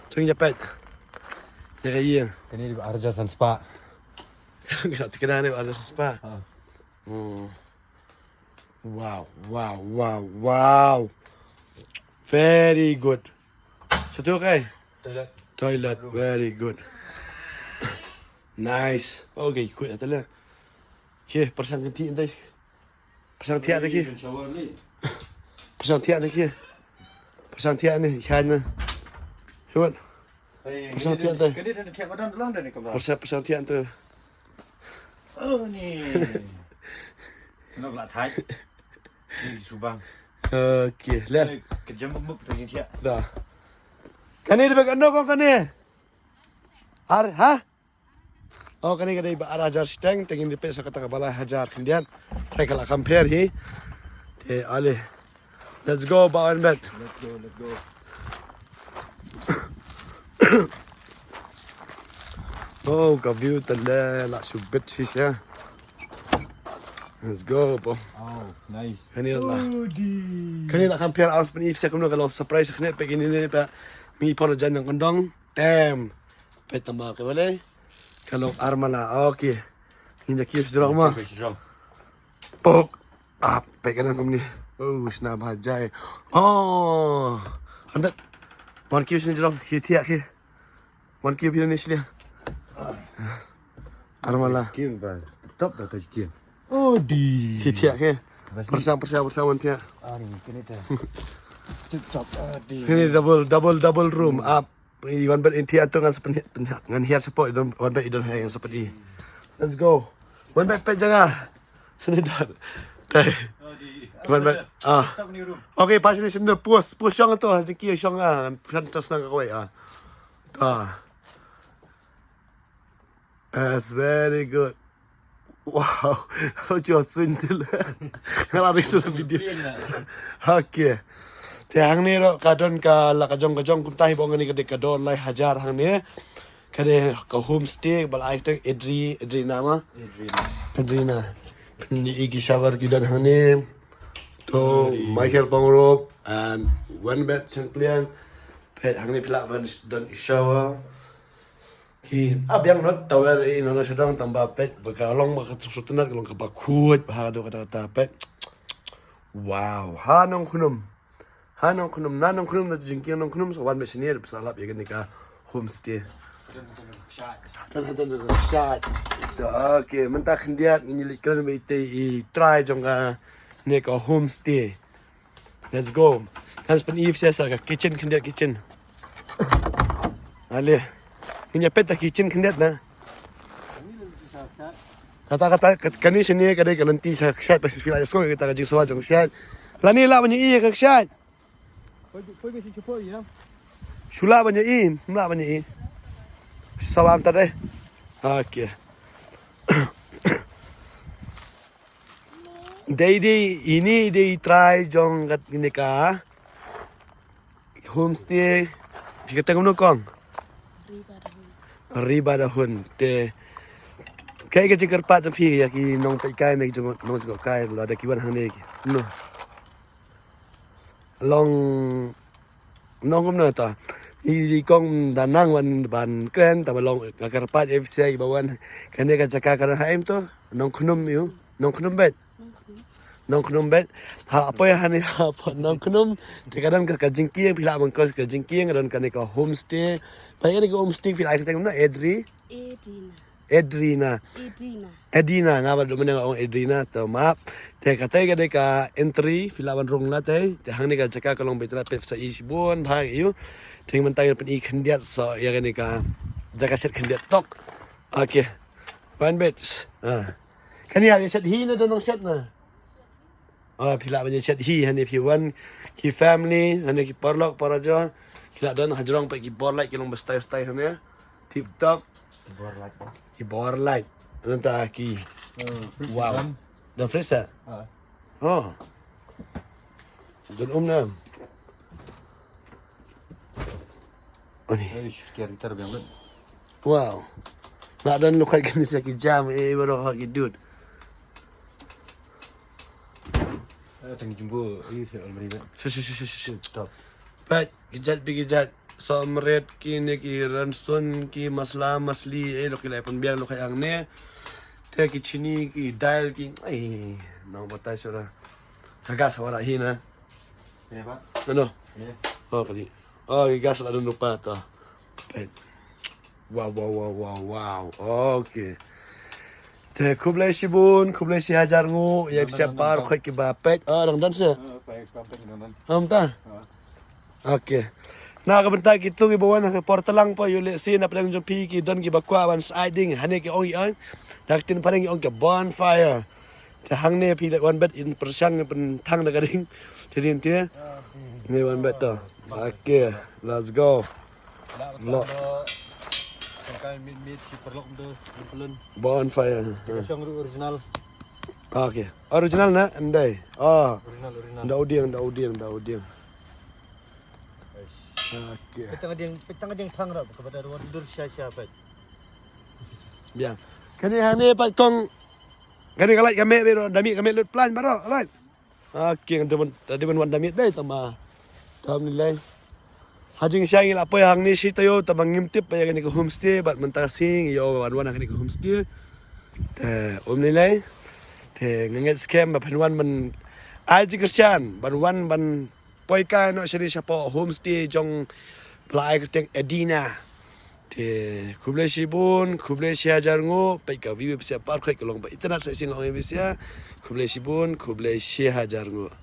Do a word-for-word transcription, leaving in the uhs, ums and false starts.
Chung ïa peit. Ïa ka ïing. Kane dei ba ar hajar san spah. Ka sa tikna ne ba ar hajar san spah. Ha. Hmm. Wow, wow, wow, wow. Very good. Satu kai? Toilet. Toilet, very good. Nice. Okay, khuid ata le. Ke, pyrshang kan ti antai. Pyrshang thiah ta ki. Pyrshang thiah ta ki. Pyrshang thiah ni, khan na. Hewat. Pyrshang thiah ta. Ka dei da thiah ba don lang da ni kamra. Pyrshang, pyrshang thiah ta. Oh ni. Nok la thai. Ni subang. Okay, ler. Ka jam muk tu thiah. Da. Kane dei ba ka nok kong kane. Ar, ha? Oh, kane ka dei ba ar hajar shiteng, te ngin ïa peit sa kata kaba lai hajar khyndiat. Trai ka la compare hi. Te ale. Let's go, ba Wanbet. Let's go, let's go. Oh, ka view te le la shu bit shisha. Let's go, bo. Oh, nice. Kane la. Udi. Kane la compare, ang spen if sa kumno ka long surprise kane, peit kine ne, peit. Mi por jan nang kondong. Damn. Peit tang ba ka balei. Ka long ar mala. Okay. Ngin ïa kiew sdrong ma. Kiew sdrong. Pok. Ap, peit ka dang kumne. Oh, shna bha jai. Oh. Handat. Mon kiew sdrong. Kiew thiah ki. Mon kiew phi ni slia. Ar mala. Kiew ba. Top da ka kiew. Oh, di. Kiew thiah ki. Pyrshang, pyrshang, pyrshang mon thiah. Ari, kini ta. Tip top, ah, di. Kini double, double, double room. Ap. I Wanbet in thiah tu ngan sa pynhiar, pynhiar, ngan hiar support, i don, Wanbet i don hai ngan sa pynhiar. Let's go. Wanbet peit jaka. Sini dot. Tai. Oh, di. Wanbet. Ah. Top ni room. Okay, pas ni sini push, push shong tu, jingki shong ah, kan tas nang kawai ah. Ta. That's very good. Wow. Lo jo sun tu la. Nga la ring sudah video. Okay. Te hangne ruh ka don ka la ka jong ka jong kumta hi bong ni ka dei ka don lai hajar hangne. Ka dei ka homestay ba la ai teng Adri, Adrina ma. Adrina. Adrina. Ni iki shower ki don hangne. To Michael Pongrop and Wanbet Changpliang. Peit hangne phi lah ban don shower. Ki, ah, biang not tower i no no sdang tang ba peit ba ka long ba ka tu sutnat ka long kaba khuid ba ha ka dei kata kata peit. Wow, ha Nongkhnum. Ha Nongkhnum, na Nongkhnum na jingkieng Nongkhnum sa Wanbet senior ba sa lap ïa kane ka homestay. Don ha jan ka shai. Don ha jan ka shai. To, okay, mynta khyndiat ngin ïa leit kren ba ite i trai jong kane ka homestay. Let's go. Kan sa pyn-i sa ka kitchen khyndiat kitchen. Ale. Ngin ïa peit ta kitchen khyndiat na. Kata kata kat-, kane shane ka dei ka lynti sa ka shait pa shisha phi la ïa sngew kata ka jingsngewbha jong ka shait. Lane lah ban ïa i ka shait. Shu lah ban ïa i, lah ban ïa i. Salam ta dei. Okay. Dei dei ini dei trai jong kane ka homestay. Phi kata kumno kong? Riba Dahun. Riba Dahun te. Kaei ka jingkyrpad jong phi ïa ki nongpeit kai ne ki jong nong jong kai lada ki wan hangne ki. No. Long nong kumno ta. I, i kong da nang wan ban kren ta ba long ka kyrpad F C I ba wan kane ka jaka ka don ha em to Nongkhnum ïu. Nongkhnum bet. Nongkhnum bet. Ha apoi hani ha apoi Nongkhnum. Te ka don ka, ka jingkieng phi lah ban cross ka jingkieng ka don kane ka homestay. Ba kane ka homestay phi lah kata kumno Adri. Adrina. Adrina. Adrina. Adrina, nga ba dum ne ong Adrina to map. Te kata ka dei ka entry phi lah ban rung na te. Te hangne ka jaka ka long beit na pep sa i shibun bha ïu. Te mynta ïa pyn-i khyndiat so ïa kane ka jaka shet khyndiat tok. Okay. One bit. Ah. Kane ïa shet hi na don nong shet na. Ah, phi lah ban ïa shet hi hangne phi wan ki family hangne ki paralok parajor. Ki lah don hajrong peit ki bor light ki long ba style style hangne. Tip top. Bor light ba. Ki bor light. Nanta ki. Wow. Don fridge sa? Ah. Oh. Don um na. Ani. Eish, scary tar biang lut. Wow. Nga don lukai kini sa ki jam eh baru ha ki dud. Eh, tangi jumbo, eh, sa almari ba. Shu shu shu shu shu. Top. Pat, kejat bi kejat. Somret ki ne ki ransun ki masla masli, eh, lo ki lai pynbiang lo ka hangne. Te ki chini ki dail ki, eh, nang batai sura. Ka gas wara hi na. Ano? Oh, kali. Oh, ki gas la dun rupa to. Pet. Wow, wow, wow, wow, wow. Okay. Te khublei shibun, khublei shihajar nguh, ïa pisa par khoi ki ba pet. Ah, dang dan se. Ham ta. Okay. Na ka bynta ki tu ki ba wan ha ka por tlang pa ïu leh si na pdeng jong phi ki don ki ba kwah ban sa ai ding hane ki ong i ong. Dak tin pareng i ong ki bonfire. Te hangne phi leh wan bet in pyrshang in pynthang da ka ding. Te din te. Ni wan bet to. Okay, let's go. Lo. Tangkai mit mit si perlok tu pelun. Bonfire. Shong ru original. Okay. Original na ndai. Oh. Original original. Nda udiang, nda udiang, nda udiang. Okay. Petang ding, petang ding thang rap kepada dua dur sha sha pet. Biang. Kani hane pat kong. Kani kalai kami biro dami kami lut plan baro, alright. Okay, tadi ban wan dami dai tama. Tam ni lai. Hajing siang ila poi hangne shi tayo tama ngim tip pa ya kani ka homestay bat mentang sing yo wan wan kani ka homestay. Te um ni lai. Te ngenget scam ba phin wan ban ai ji Christian ban wan ban poi kai no shari shapo homestay jong Blai Kyrteng Edina. Te khublei shibun, khublei shihajar nguh, peit ka view bisia par khoi ka long ba internet sa sing ong bisia. Khublei shibun, khublei shihajar nguh.